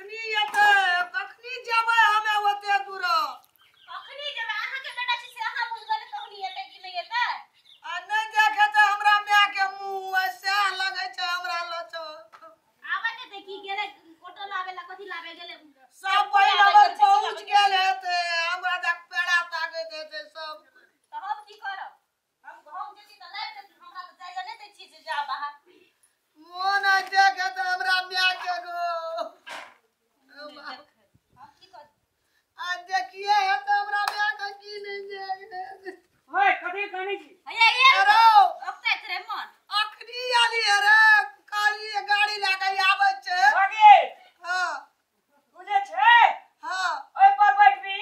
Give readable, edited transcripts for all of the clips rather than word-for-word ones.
कखनी एतै कखनी जेबै हमे ओते दूर कखनी जेबै अहाँ के बेटा छी से अहाँ बुझबै ने कखनी एतै कि नहि एतै आ नहि देखे तऽ हमरा माय के मुँह सएह लगै छै हमरा लचो आबै ने तऽ की गेलै ऑटो लाबै ला कथी लाबै गेलै सब बहिन हमर पहुँच गेल हेतै हमरा देख पेड़ा ताकैत हेतै सब तऽ हम की करब हम हम जेती तऽ लाबि देती हमरा तऽ जाय लए नहि दै छी जे जा बाहर मोन देखे तऽ हमरा माय के गो हम की करब आ देखिए हेतै हमरा माय के की नहि जे ओए कथी कानै छी हैया ये अरे ओकताइत रहे मन अखनी आली रे काली गाड़ी लए के आबै छै आगे हाँ तू जे छै हाँ ओहि पर बैठबी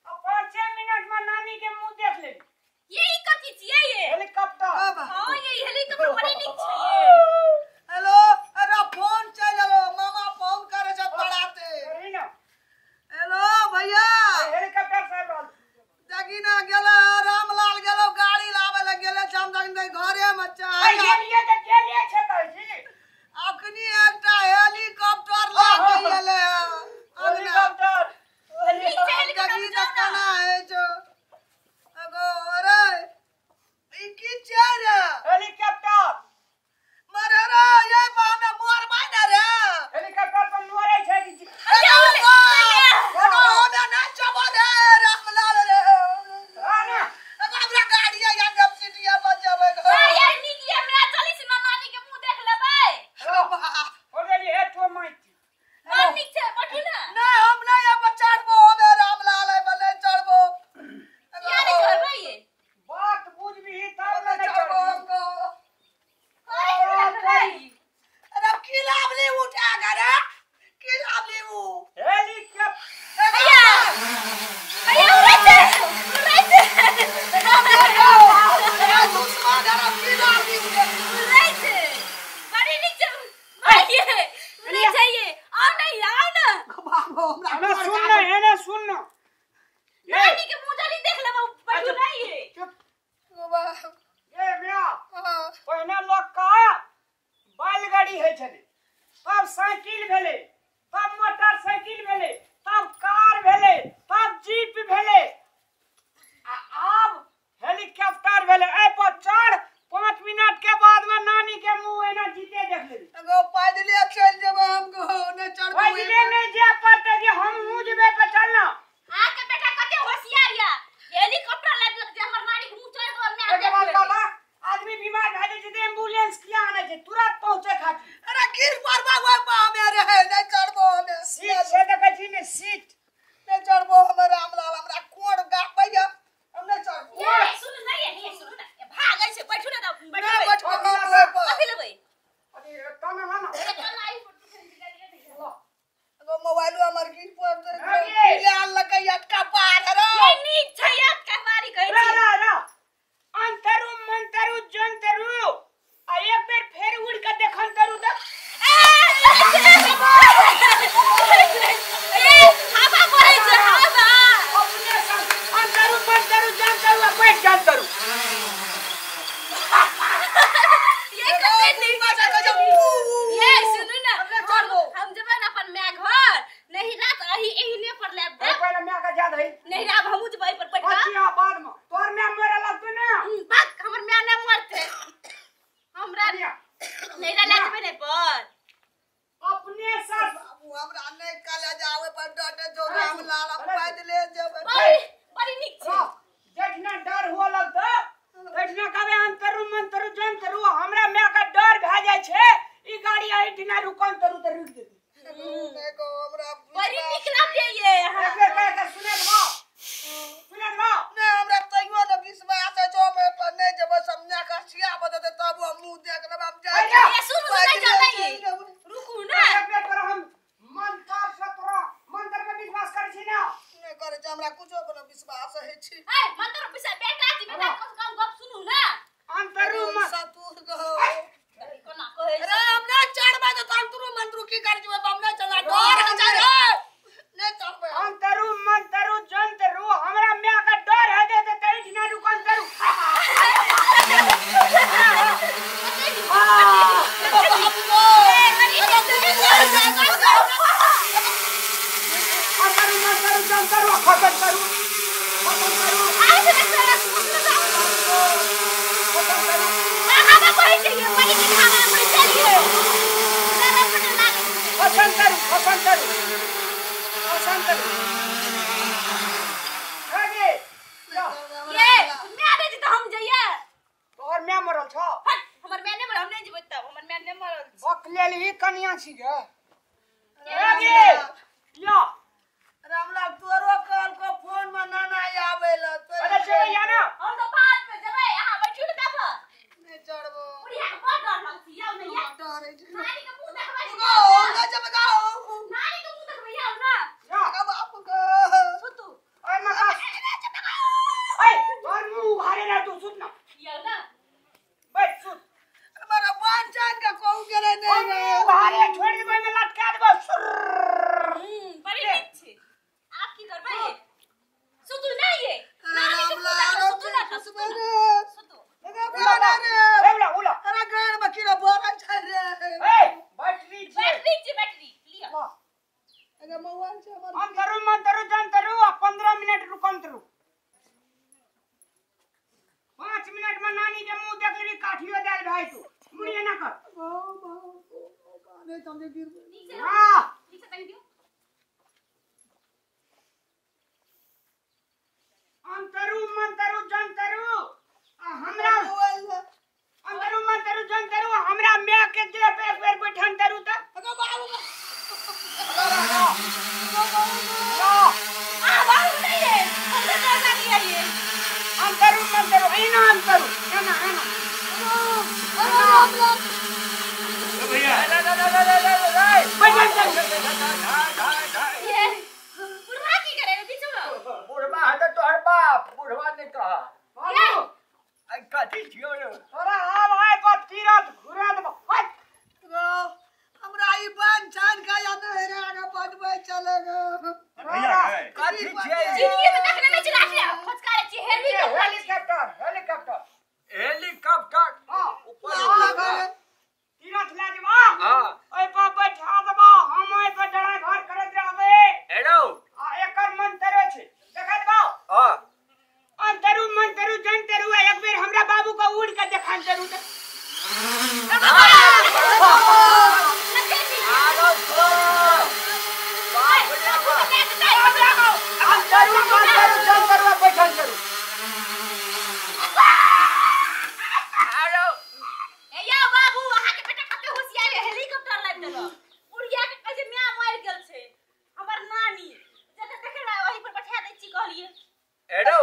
आ 5 मिनट में नानी के मुंह देख लेबी ये ई कथी छियै ये हेलीकॉप्टर बाबा हां ये हेलीकॉप्टर बड़ी नीक छै ये हेलो अरे फोन चलि एलो मामा फोन करे छै पड़ाते करी ना हेलो भैया हेलीकॉप्टर से आबि रहल देखी ना गेलो रामलाल गेलो गाड़ी लाबे लए गेले छै हम देखी घरे में छै। छै गेलियै तऽ गेलियै छै कहै छी अखनी एकटा हेलीकॉप्टर लए के एले हँ अंगना हेलीकॉप्टर नीक छै हेलीकॉप्टर देखी जाओ तऽ ना केना होइ छौ एगो अरे ई की छै रे हेलीकॉप्टर मरे रे ये बामे मरबै ने रे हेलीकॉप्टर पर मरै छै कि एगो एगो हमे नहि जबो रे रामलाल रे हां ना एगो हमरा गाड़ी या सीटिया पर जेबै ए ये नीक ये हमरा चली से ना नानी के मुंह देख लेबै हो गेली हे तो माइक बड़ नीक छै बैठू ना नहि हम नहि एहि पर चढ़बो हमे रामलाल एहि पर नहि चढ़बो किया नहि चढ़बै ये बात बुझबी तब हम ने नहि नहि चढ़बो चढ़बी हमको अरे अरे की लाभली उठा के रे की लाभली उ हेलीकॉप्टर भैया भैया उड़ै छै उड़ै छै दुश्मन अरे की लाभली उठे उड़ै छै बड़ी नीक छै भाई उड़ै छै ये आओ नहीं आओ ना बाबो हमरा एने सुन ना एने सुन ना नानी के मुंह जल्दी देख लेबै बैठू ना ये चुप बाप ए मिया हाँ पहिने लोक का बैलगाड़ी होइ छलै तब साइकिल भेलै तब मोटरसाइकिल भेलै तब कार भेलै तब जीप भेलै आ आब हेलीकॉप्टर भेलै एहि पर चढ़ 5 मिनट के बाद में नानी के मुंह एना जीते देख लेबी एगो पैदले चलि जेबै हम गो नहि चढ़बो पैदले नहि जाय पड़तै जे हमहूँ जेबै पर चल ना अहाँ के बेटा कते होशियार या हेलीकॉप्टर लाबि देलक जे हमर नानी के मुंह चढ़ गेल मैं एहिके बाद बाबा आदमी बीमार भए जाइ छै तऽ एम्बुलेंस किया आनै छै तुरंत पहुँचे खातिर अरे गिर पड़बा ओहि पर हमे रे नहि चढ़बो हमे सीट से देखै छी ने सीट नहि चढ़बो हमे रामलाल हमरा कोर गापैया हम नहि चढ़बो ये सुन ना ये सुन ना ये भागै छै बैठू ना तऽ नहि बैठबै बैठबो हम ओहि पर कथी लेबै अरे तना ना ना चल आई एगो मोबाइलो हमर गिर पड़तै अरे! लकै अटका पार रे ये नीक छै याद कमारी कहै रा छी रा रा अंतरु मंतरु जंतरु आ एक बेर फेर उड़ के देखन तरू त ए हवा बहै छै हवा अपने संग अंतरु मंतरु जंतरु आ बैठ जंतरु ये कते नीक छै ये सुनू ना अपने चढ़बो। हम जेबै ना अपन my घर नहीं रात अही एहिने पर लेब ए देब पहिले माय के याद है नहीं रात हमहूँ जेबै एहि पर बैठ कऽ अच्छा बाद में तोर माय मरे लगतौ ना बात हमर my नहि मरतै हमरा बढ़िया। नहीं ला जेबै ने पर अपने साथ बाबू हमरा नहि कले जावे पर डटे जो रामलाल हम पैदले जेबै बड़ी बड़ी नीक छै जठना डर हुआ लगतौ तठना कहबै अंतरु मंतरु जंतरु हमरा माय के डर भए जाइ छै ई गाड़ी एहिठिना रुकन तरू तऽ रुकि जेतै नहि गो हमरा बड़ी नीक लागै ये अहाँ एक बेर कह के सुने देबो सुने देबो नहि हमरा तैयो ने विश्वास है जो हम पर नहि जेबै समझा के छिया बतेतै तब हम मुँह देख लेबै हम जाइ अरे, ये सुनू ना नहीं पैदले चलबै चलि जेबै। रुकू ना एक बेर तोरा हम मंत्र से तोरा मंत्र पे विश्वास करै छी ना नहि करै छै हमरा कुछो पर नहि विश्वास होइ छै ए मंत्र पैसा बेटा जी बेटा कम से कम गप सुनू ना अंतरु मन सतुर गो कोना कहै अरे हम नहि चढ़बै तऽ तंत्रु मंत्रु की करै जेबै हम नहि चढ़बै डर होइ छै रे नहि चढ़बै हम। अंतरु मंतरु जंतरु हमरा माय के डर है दे ते एहिठिना रुकन तरू बाबू गो अरे करू आसान करू आगे ये मैं दे त हम जइए तोहर my मरल छ हट हमर my नै मरल हम नै जेबै तब हमर my नै मरल बक लेली कनिया छी गे आगे या रामलाल तोरो कल को फोन में नाना आवेला तो अरे जेबै या ना हम तो बाद में जेबै अहाँ बैठू ने तब नै चढ़बो बुढ़िया के बड़ डर लगै छै आउ नै या डरै छै नानी के मुंह देखबै गो ना जब जाओ नानी के मुंह देखबै आउ ना या अब बाप को सुतू ओए मका ओए तोर मुंह उघारे रह तू सुत ना या ना बैठ सुत हमारा बन जान का कहू गेले नै मुंह उघारे छोड़ देबै में लटका देबै बड़ी नीक छै आप की करबै सुतू नै ये नानी के मुंह देखबै सुतू ना सुतू ना सुतू ए उला उला अरे गाड़ में कीड़ा बोरा छै रे ए बैटरी छै बैटरी छै बैटरी लिअ अरे मोबाइल छै हमर हम तरू मन तरू जन तरू आ 15 मिनट रुकम तरू 5 मिनट में नानी के मुंह देख लेबी काठियो देल भाई तू मुड़िए ना कर बाऊ बाऊ काने चमके गिर हां ठीक से कहि दियो अंतरू मंतरू जंतरू आ हमरा अंतरू मंतरू जंतरू हमरा my के देह पे एक बेर बैठन तरू त अरे बाबू आ बाबू नहीं है हमरा डर लागि है अंतरू मंतरू एना अंतरू एना एना अरे रामलाल भैया बैठन तरू ये बुढ़वा की करे रे बीच में बुढ़वा है तो तोहर बाप बुढ़वा ने कहा बाबू आई कथी छियो रे तोरा आब आइ पर तीरथ घुरा देबो हट हमरा ई बन छान का या नहीं रे आगे बजबै चलेगा भैया कथी छियै जिंदगी में देखने नहीं चला के फचकारे छी हेली हेलीकॉप्टर हेलीकॉप्टर हेलीकॉप्टर हां ऊपर तीरथ ले जेबा हां ओइ पर बैठा देबो हम ओइ पर ड्राइवर करत रहबे हेलो आ एकर मंत्र छै देखा देबो हां अंतरू मंतरू जंतरू एक बेर हमरा बाबू को उड़ के देखान तरू त अंतरू मंतरू जंतरू बैठन तरू आरो ए या बाबू अहाँ के बेटा कते होशियार है हेलीकॉप्टर लाबि देलक बुढ़िया के कहै छै my मरि गेल छै हमर नानी जते देखे रहा ओही पर बैठा दै छी कहलिए हेलो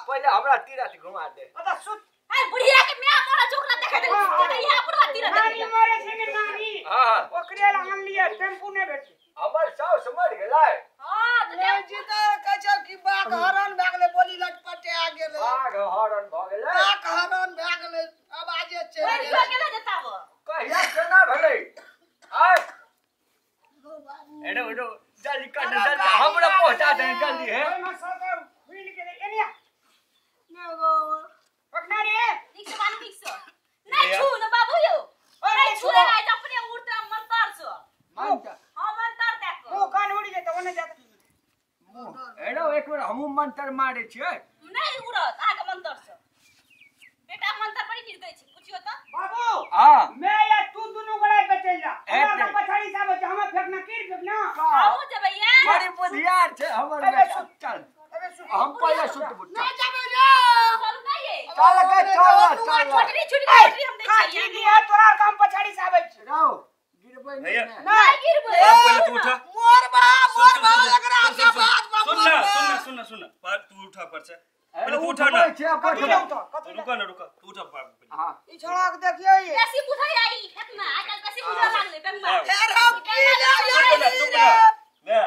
पहिले हमरा तीरथ घुमा दे अदा सुत ए बुढ़िया के my मरल छै ओकरा देखे दै छी इहा बुढ़वा तीरथ नानी मरे छै ने नानी हां ओकरे ला आनलिए टेम्पू नै भेटै हमर साउस मर गेलै हां त नहीं जी त कहै छै कि बाघ हरण भए गेलै बोली लटपटे आ गेलै बाघ हरण भ गेलै बाघ हरण भए गेलै आवाजे चलि बुढ़िया गेलै जताब कहिया केना भेलै आय एडो एडो जल्दी कर जल्दी हमरा पहुंचा दे जल्दी है ओइ में सब खुल गेलै एनिया ने गो पकना रे ठीक से बानू ठीक से नहीं छू न बाबू यो नहीं छू रे आज अपने उड़ते मंतर छो मंतर हां मंतर देखो मुंह कान उड़ी जेतै ओने जात एडो एक बेर हमहू मंतर मारे छियै नहीं उड़त अहाँ के मंतर से बेटा मंतर बड़ी नीक दै छै पुछियो त बाबू हां मैं या तू दुनू गोड़ा पे चल जा हमरा पछाड़ी से आबै छै हम फेकना कीर फेकना हमहू जेबै या बड़ी बुधियार छै हमर बेटा चल अबे सुत हम पहिले सुतबो नहीं जेबै रे चलू नहीं ये चल के चल चल छोटरी छोटरी छोटरी हम दै काठी छियै दिया तोरा काम पछाड़ी से आबै छै रहो गिरबै भैया। नहीं नहीं गिरबै पहिले तू उठा मोर बा मोर बा एकरा सुन, से सुन, बात बा सुन ना सुन ना सुन ना सुन ना पर तू उठा पर से पहिले तू उठा ना कथी ले उठा कथी ले रुका ना रुका तू उठा बाबू पहिले हां ई छोड़ा के देखियो ये कैसी बुझै आई फेकना आजकल कैसी बुझै लागलै बेंगमा हाँ। फेर हम की ले चुप ना चुप ना मैं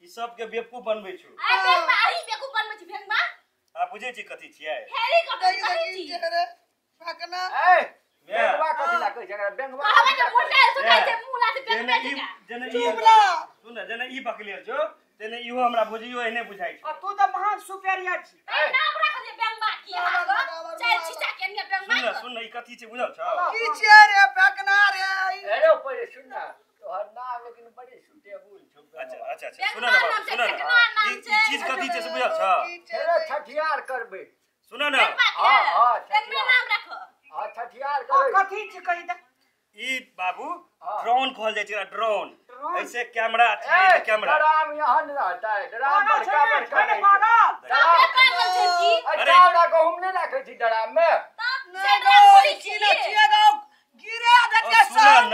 ई सब के बेवकूफ बनबै छु आई बेंगमा आई बेवकूफ बनबै छी बेंगमा आ बुझै छी कथी छियै हेलीकॉप्टर कथी छी फेकना ए मैं बेंगवा कथी ला कहै छै एकरा बेंगवा कहबै जे मोटा सुतै छै मुंह लाथे जेना बेंगमा ई जकाँ जेना ई चुप ना सुन ना जेना ई पकड़ियल छौ तेने इहो हमरा बुझियो एहने बुझाइ आ छौ तू त महान सुपेरियर छी ए नाम राखल बेंगमा की अहाँ के चारि छिचा के निया बेंगमा सुन ना सुन ना ई कथी छै बुझल छौ की छियै रे फेकना रे एडो पहिले सुन ना तोहर नाम लेकिन बड़ी सुटेबुल छौ अच्छा अच्छा अच्छा सुन बेंगमा ना नाम बाबू छै सुन ना फेकना नाम ई छै चीज कथी छै से बुझल छौ फेरो छठियार करबै सुन ना बेंगमा के हाँ, हाँ, बेंगमा नाम राखो हां छठियार आ करबै कथी छी कहि त ई बाबू हाँ। ड्रोन कहल जाइ छै एकरा ड्रोन। ऐसे कैमरा छै कैमरा ड्राम यहां न रहता है ड्राम बड़का बड़का छै पागल सबे पागल छै की अरे चावड़ा गहूम नहीं राखे छी ड्राम में तब से ड्राम खोली छी गिरे जातिया सब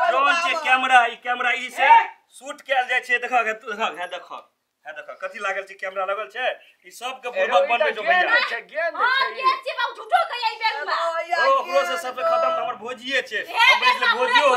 ड्रोन छै कैमरा ई कैमरा ई से शूट कैल जाय छै देखा देखा है देखा है देखा कथि लागल छै कैमरा लागल छै ई सब के बुड़बक बनबै छौ भैया छै गेंद हां गेंद छै बाबू झूठो कहिया ई बैंक में ओ ओकरो से सबसे खत्म हमर भोजिए छै हम इसले भोजियो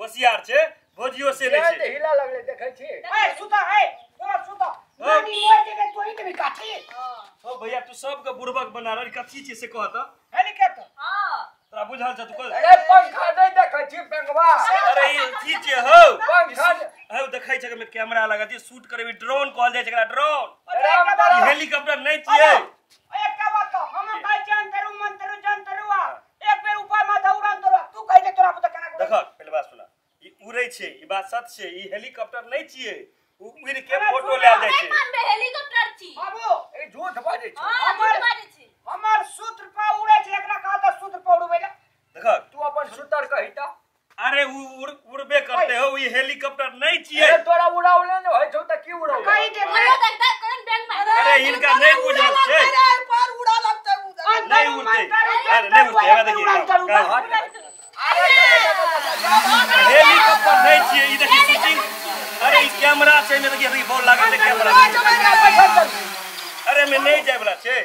होशियार छै भोजियो से नै छै हिला लगले देखै छी ए सुता ए तोरा सुता नानी मोर के तोही के भी काठी ओ भैया तू सब के बुड़बक बना रहल कथि छै से कह त हेलीकॉप्टर हां तोरा बुझल छ तू कह अरे पंखा नै देखै छी बेंगवा अरे ई की छै हौ पंखा हौ देखै छै कि कैमरा लागल छै शूट करबी ड्रोन कहल जाय छै एकरा ड्रोन ई हेलीकॉप्टर नै छियै एकटा बात कह हम कहै छै अंतरु मंतरु जंतरु आ एक बेर ऊपर माथा उड़ान तोरा तू कहै छै तोरा पता केना देख पहले बात सुना ई उड़ै छै ई बात सच छै ई हेलीकॉप्टर नै छियै उ उड़ के फोटो लेल जाय छै नै मानबे हेलीकॉप्टर छी बाबू ई झूठ बाजै छै हां झूठ बाजै छै हमर सूत्र पर उड़ै छै एकरा कहत सूत्र पर उड़बै ले देख तू अपन सूत्र कहि त अरे उ उड़बे करते हो ई हेलीकॉप्टर नै छियै अरे तोरा उड़ावले नै होय छौ त की उड़ाव कहि दे बोलो देखता कोन बैंक में अरे हिनका नै बुझल छै अरे पर उड़ा लगतै उ नै उड़तै अरे नै उड़तै हमरा देखिए हेलीकॉप्टर नै छियै ई देखी शूटिंग अरे ई कैमरा छै में देखिए देखी बॉल लागल छै कैमरा अरे में नै जाय वाला छै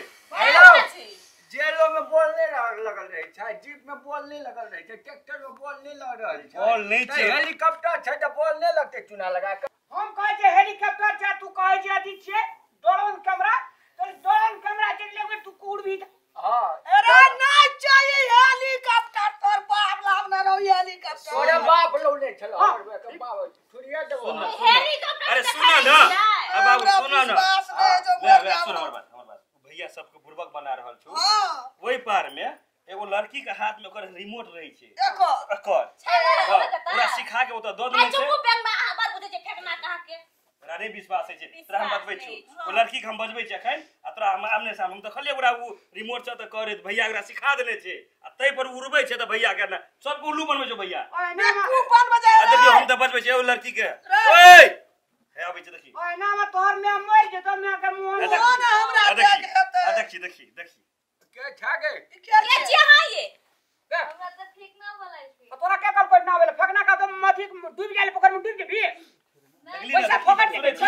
जेलो में बॉल नहीं लगल रहे छै जीप में बॉल नहीं लगल रहे छै ट्रैक्टर में बॉल नहीं लग रहल छै बॉल नहीं छै हेलीकॉप्टर छै त बॉल नहीं लगते चुना लगा के हम कहै छै हेलीकॉप्टर छै तू कहै छै अथी छै ड्रोन कैमरा तो ड्रोन कैमरा चल लेबे तू कूड़ भी हां अरे ना चाहिए हेलीकॉप्टर तोर बाप लाभ ना रहो हेलीकॉप्टर तोरे बाप लौने छल हमर के बाप छुरिया देबो हेलीकॉप्टर अरे सुना ना अब बाबू सुना ना ले सुन हमर बात भैया सबके बुड़बक बना रहल छौ हां ओइ पार में एगो लड़की के हाथ में ओकर रिमोट रहे छै एकर एकर ओकरा सिखा के ओतऽ दऽ देने छै चुप बैंक में अहाँ बार बुझै छै फेकना कहाँ के तोरा नहि विश्वास होइ छै तोरा हम बतबै छियौ ओ लड़की के हम बजबै छियै एखन आ तोरा हम आमने सामने हम देखलियै ओकरा ओ रिमोट छै तऽ करे भैया ओकरा सिखा देने छै आ तै पर उड़बै छै तऽ भैया के ना सबके उल्लू बनबै छौ भैया आ देखियौ हम तऽ बजबै छियै ओ लड़की के ओए हे आबै छै देखी ओए ना में तोहर में मर जेतो में के मुंह ना हमरा देखी देखी देखी देखी के छा गे के छी हां ये हमरा त ठीक ना बोलै छी तोरा के कल कोई ना भेल फेकना का तो मथी डूब गेल पोखर में डूब गेबी पैसा फोकट के देखी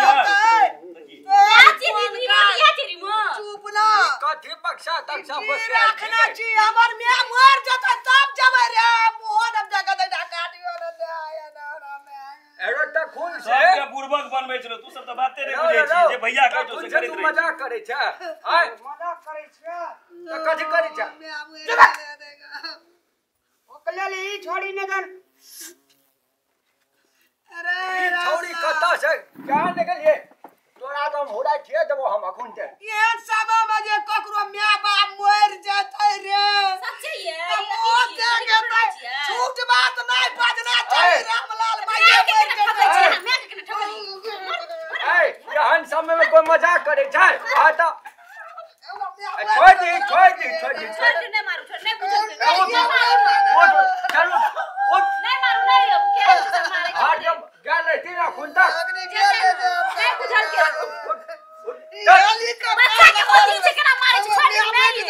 चुप ना कथी बक्सा तक्सा बक्सा रखना छी हमर में मर जतै तब जबै रे मुंह न जगह दे ढका दियो न दे आया ना ना एरो त खून से सबके बुड़बक बनबै छलो तू सब त बाते नै बुझै छी जे भैया कहै छौ से करैत तू मजाक करै छै आय मजाक करै छै त कथी करै छै ओकले ले ई छोड़ी ने दन अरे छोड़ी कत से कहां निकलिए तोरा तो हम होरा छिए देबो हम अखुन ते एहन समय में जे ककरो my बाप मर जतै रे सच्चे ये झूठ बात नहीं बाजना चाहिए रामलाल भाई ए यहन समय में कोई मजाक करे छै आ त छोड़ दे छोड़ दे छोड़ दे छोड़ दे नहीं मारू छोड़ नहीं बुझल चलो उठ नहीं मारू नहीं अब के मारे हां जब गेल रहती ना खुन तक नहीं बुझल के हेलीकॉप्टर बच्चा के होती छै केना मारे छै छोड़ नहीं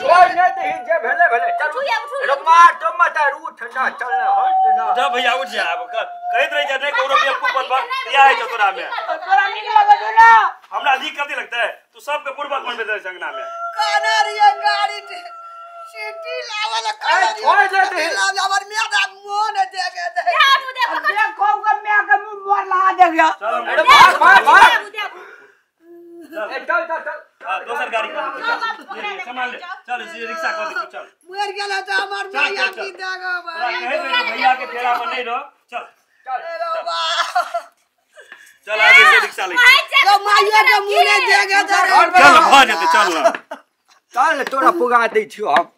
छोड़ नहीं दे जे भेले भेले चल उठू मार तो मत उठ ना चल हट ना उठ भैया उठ जा अब कहैत रहि जा नहीं ककरो बेवकूफ बनबा या है तोरा में तोरा नीक लगत ना हमरा नीक कथी लगतै तू सबके बुड़बक बनबैत रहे संगना में काना रिया गाड़ी सिटी लावल काना छोड़ दे दे हमर मियां दा मुंह न देखे दे देखो ग मियां के मुंह मोर ला दे गया चल अरे भाग भाग भाग ए चल चल चल हां दोसर गाड़ी कर सामान ले चल इस रिक्शा कर दे चल मर गेला त हमर मियां की दागा भाई कहैत रहे भैया के फेरा में नहीं रह चल चल चल आगे से रिक्शा ले तो माइया के मुंह ने देगे चल भ जेतै चल ना चल तोरा पुगा दै छियो हम।